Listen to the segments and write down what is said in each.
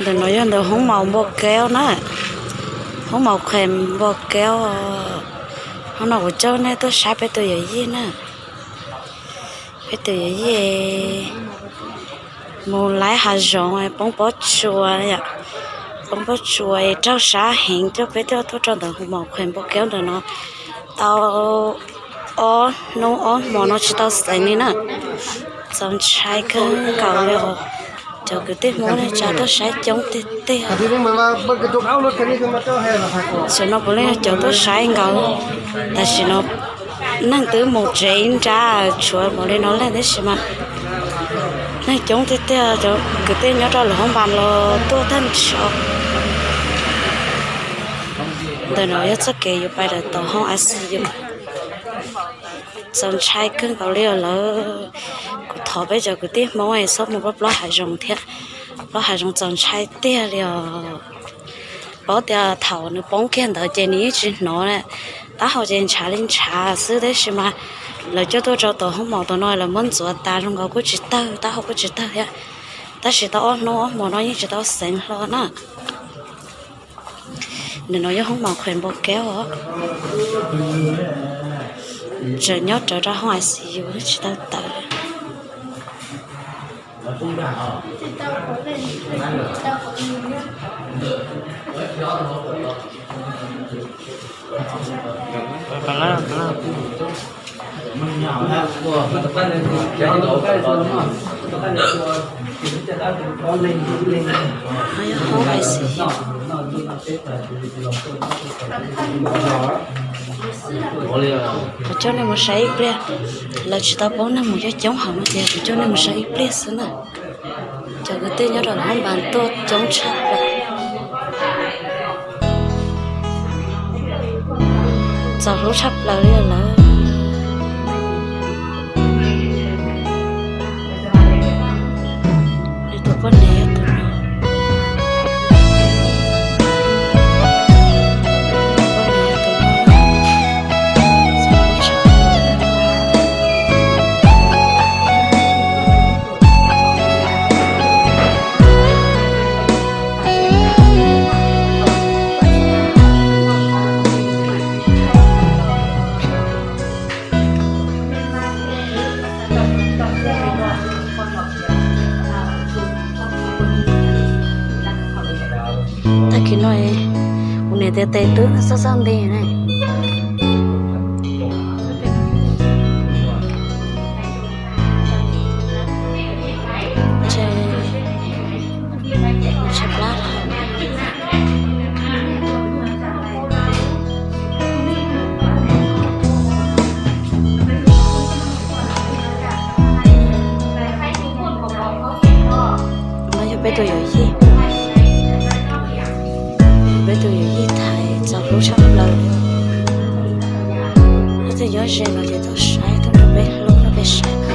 Ntawm no yog ntawm hoob maus Npua Keub na, hoob maus Qhues Npua Keub. Hnub no kuv coj nej tuaj saib peb tus yawm yij na. Peb tus yawm yij mus laib hav zoov poob pob tsuas, poob pob tsuas es raug sab heev, coj peb tuaj rau ntawm hoob maus Qhues Npua Keub ntawm no tau ob hnub ob hmo no tsis tau xeev li na. Txaus ntshai kawg nkaus li os. Cov kwv tij Hmoob neej tsa tuaj saib coob tiag tiag. Tam no puav leej yog cov tuaj saib nkaus, tam sim no neeg twb mus tsev ib nrab, tshuav npaum li no leej, tab sis mas neeg coob tiag tiag, cov kwv tij nyob rau lawv hoob npas los tuaj tag nrho. Ntawm no yog txoj kev yuav pais lawm tom hoob I C U. Txaus ntshai kawg nkaus li os lawv. Kuv thov peb cov kwv tij Hmoob es txhob mus plob plob hav zoov thiab. Plob hav zoov txaus ntshai tiag li os. Paub tias thaum nws poob kiag ntawd ces nws yeej tsis hnov, taub hau ces ntshav li ntshav xwb, tab sis mas lawv coj tuaj rau tom hoob maus tom no lawv muab ntxuav tas zoo nkaus kuj tsis tawg, taub hau kuj tsis tawg thiab. Tab sis tau ob hnub ob hmo no yeej tsis tau xeev hlo na. Ntawm no yog hoob maus Qhues Npua Keub os. Tseem nyob rawv rau hoob I C U tsis tau tawm. Hoob I C U. Kuv coj nej mus saib ib pliag, lawv tsis tau paub neeg mus coob coob heev no ces kuv coj nej mus saib ib pliag xwb na. Cov kwv tij nyob rau hoob npas tuaj coob tshaj plaws. Txaus hlub tshaj plaws li lawm. Nws tus poj niam yog tus no. Poj niam yog tus no. Tag kis no kuv niam tias tes twb txog txog nti na. No yog peb tus yawm yij, peb tus yawm yij thaiv txaus hlub tshaj plaws. Leej twg nyob ze no ces tau saib, tuaj nrog peb hlub nrog peb saib na.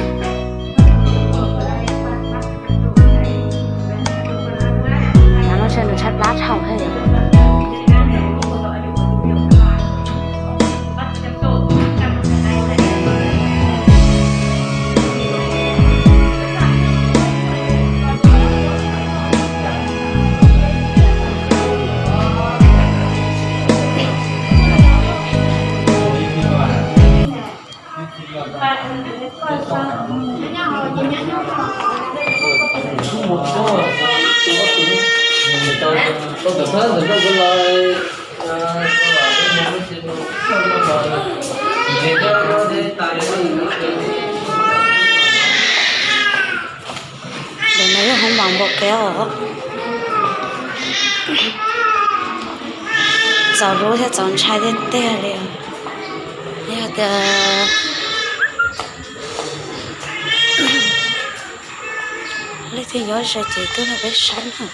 Nws ntshaw nws tshaib plab dhau thiab. Ntawm no yog hoob maus Npua Keub os. Txaus hlub thiab txaus ntshai tiag tiag li. Yog tias leej twg nyob ze ces tuaj nrog peb saib na.